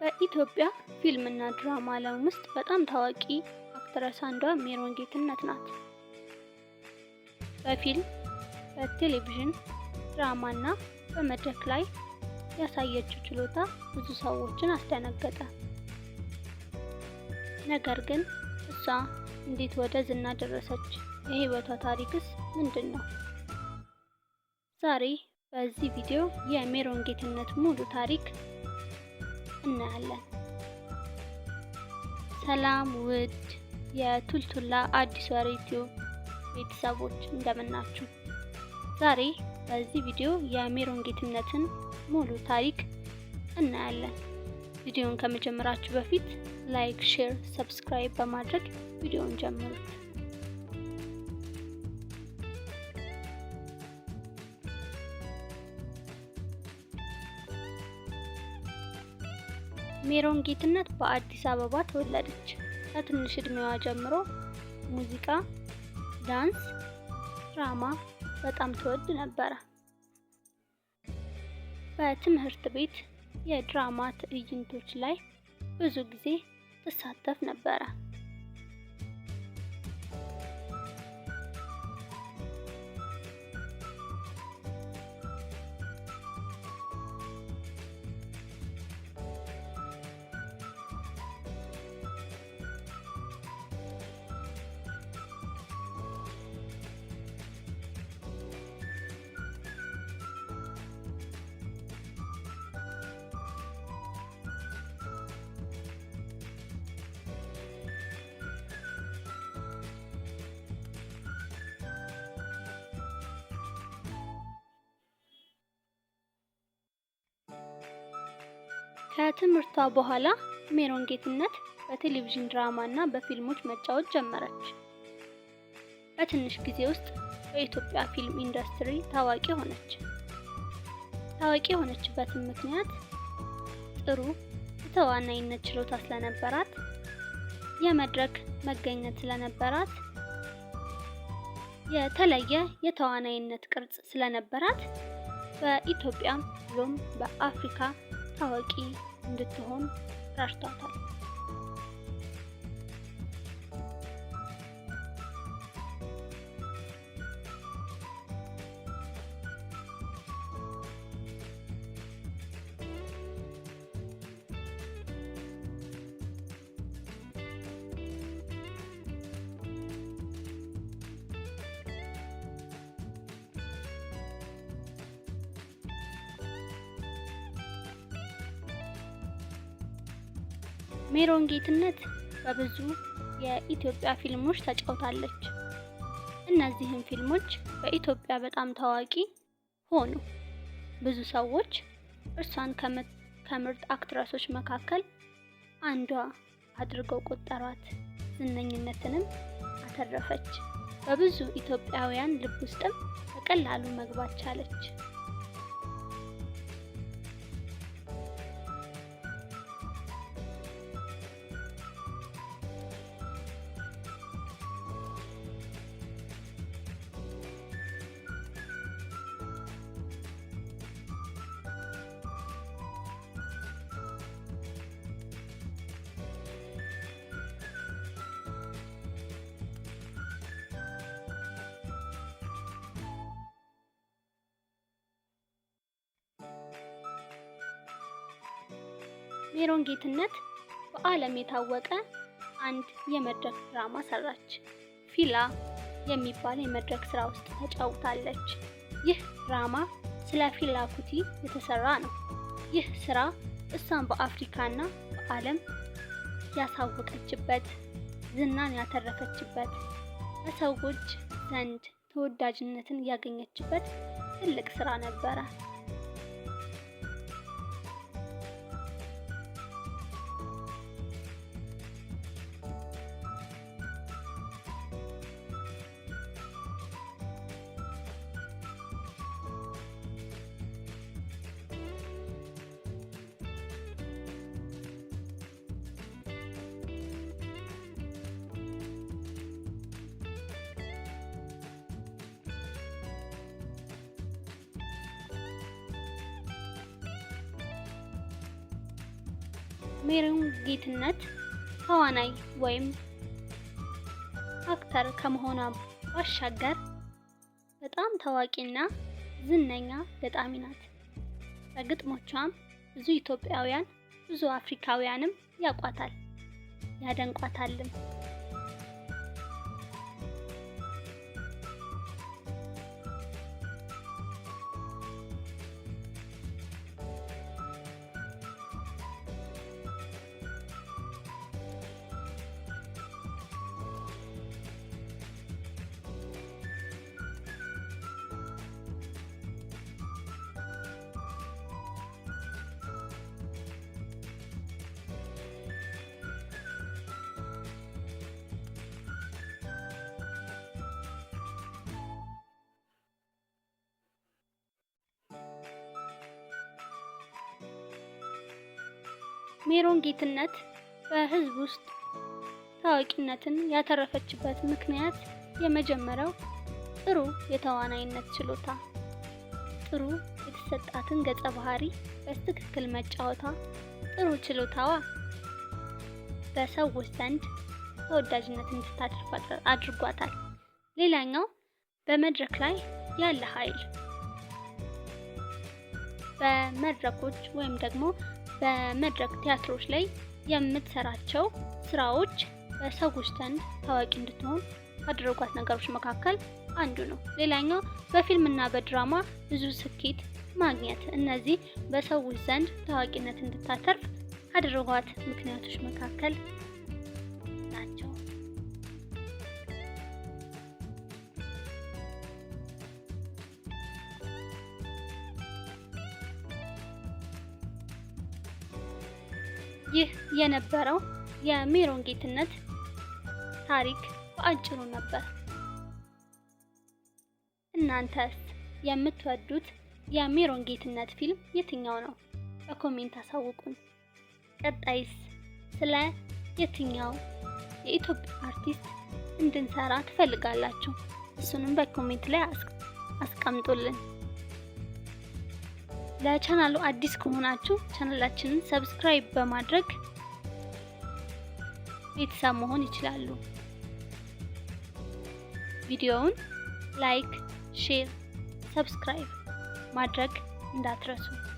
በኢትዮጵያ ፊልምና ድራማ ዓለም ውስጥ በጣም ታዋቂ actress አንዷ ሜሮን ጌትነት ናት። በፊልም፣ በቴሌቪዥን ድራማና በመድረክ ላይ ያሳየችው ችሎታ ብዙ ሰዎችን አስደነገጠ። ነገር ግን እሷ እንዴት ወደ ዝና ደረሰች? የህይወቷ ታሪክስ ምንድን ነው? ዛሬ በዚህ ቪዲዮ የሜሮን ጌትነት ሙሉ ታሪክ እናያለን። ሰላም ውድ የቱልቱላ አዲስ ወሬ ዩቲዩብ ቤተሰቦች፣ እንደምናችሁ። ዛሬ በዚህ ቪዲዮ የሜሮን ጌትነትን ሙሉ ታሪክ እናያለን። ቪዲዮውን ከመጀመራችሁ በፊት like፣ share፣ subscribe በማድረግ ቪዲዮውን ጀምሩት። ሜሮን ጌትነት በአዲስ አበባ ተወለደች። ከትንሽ እድሜዋ ጀምሮ ሙዚቃ፣ ዳንስ፣ ድራማ በጣም ትወድ ነበረ። በትምህርት ቤት የድራማ ትዕይንቶች ላይ ብዙ ጊዜ ትሳተፍ ነበረ። ከትምህርቷ በኋላ ሜሮን ጌትነት በቴሌቪዥን ድራማ እና በፊልሞች መጫወት ጀመረች። በትንሽ ጊዜ ውስጥ በኢትዮጵያ ፊልም ኢንዱስትሪ ታዋቂ ሆነች። ታዋቂ የሆነችበትም ምክንያት ጥሩ የተዋናይነት ችሎታ ስለነበራት፣ የመድረክ መገኘት ስለነበራት፣ የተለየ የተዋናይነት ቅርጽ ስለነበራት በኢትዮጵያ ብሎም በአፍሪካ ታዋቂ እንድትሆን ረድቷታል። ሜሮን ጌትነት በብዙ የኢትዮጵያ ፊልሞች ተጫውታለች። እነዚህም ፊልሞች በኢትዮጵያ በጣም ታዋቂ ሆኑ። ብዙ ሰዎች እርሷን ከምርጥ actress ኦች መካከል አንዷ አድርገው ቆጠሯት። ዝነኝነትንም አተረፈች። በብዙ ኢትዮጵያውያን ልብ ውስጥም በቀላሉ መግባት ቻለች። ሜሮን ጌትነት በዓለም የታወቀ አንድ የመድረክ ድራማ ሰራች። ፊላ የሚባል የመድረክ ስራ ውስጥ ተጫውታለች። ይህ ድራማ ስለ ፊላ ኩቲ የተሰራ ነው። ይህ ስራ እሷን በአፍሪካና በዓለም ያሳወቀችበት፣ ዝናን ያተረፈችበት፣ በሰዎች ዘንድ ተወዳጅነትን ያገኘችበት ትልቅ ስራ ነበረ። ሜሮን ጌትነት ተዋናይ ወይም actor ከመሆኗ ባሻገር በጣም ታዋቂና ዝነኛ ገጣሚ ናት። በግጥሞቿም ብዙ ኢትዮጵያውያን፣ ብዙ አፍሪካውያንም ያውቋታል፣ ያደንቋታልም። ሜሮን ጌትነት በሕዝብ ውስጥ ታዋቂነትን ያተረፈችበት ምክንያት የመጀመሪያው ጥሩ የተዋናይነት ችሎታ፣ ጥሩ የተሰጣትን ገጸ ባህሪ በትክክል መጫወቷ፣ ጥሩ ችሎታዋ በሰዎች ዘንድ ተወዳጅነት እንድታተርፍ አድርጓታል። ሌላኛው በመድረክ ላይ ያለ ኃይል፣ በመድረኮች ወይም ደግሞ በመድረክ ቲያትሮች ላይ የምትሰራቸው ስራዎች በሰዎች ዘንድ ታዋቂ እንድትሆን ካደረጓት ነገሮች መካከል አንዱ ነው። ሌላኛው በፊልምና በድራማ ብዙ ስኬት ማግኘት፣ እነዚህ በሰዎች ዘንድ ታዋቂነት እንድታተርፍ ካደረጓት ምክንያቶች መካከል ናቸው። ይህ የነበረው የሜሮን ጌትነት ታሪክ በአጭሩ ነበር። እናንተስ የምትወዱት የሜሮን ጌትነት ፊልም የትኛው ነው? በ comment አሳውቁን። ቀጣይስ ስለ የትኛው የኢትዮጵያ አርቲስት እንድንሰራ ትፈልጋላችሁ? እሱንም በ comment ላይ አስቀምጡልን። ለቻናሉ አዲስ ከሆናችሁ ቻናላችንን subscribe በማድረግ ቤተሰብ መሆን ይችላሉ። ቪዲዮውን like፣ share፣ subscribe ማድረግ እንዳትረሱ።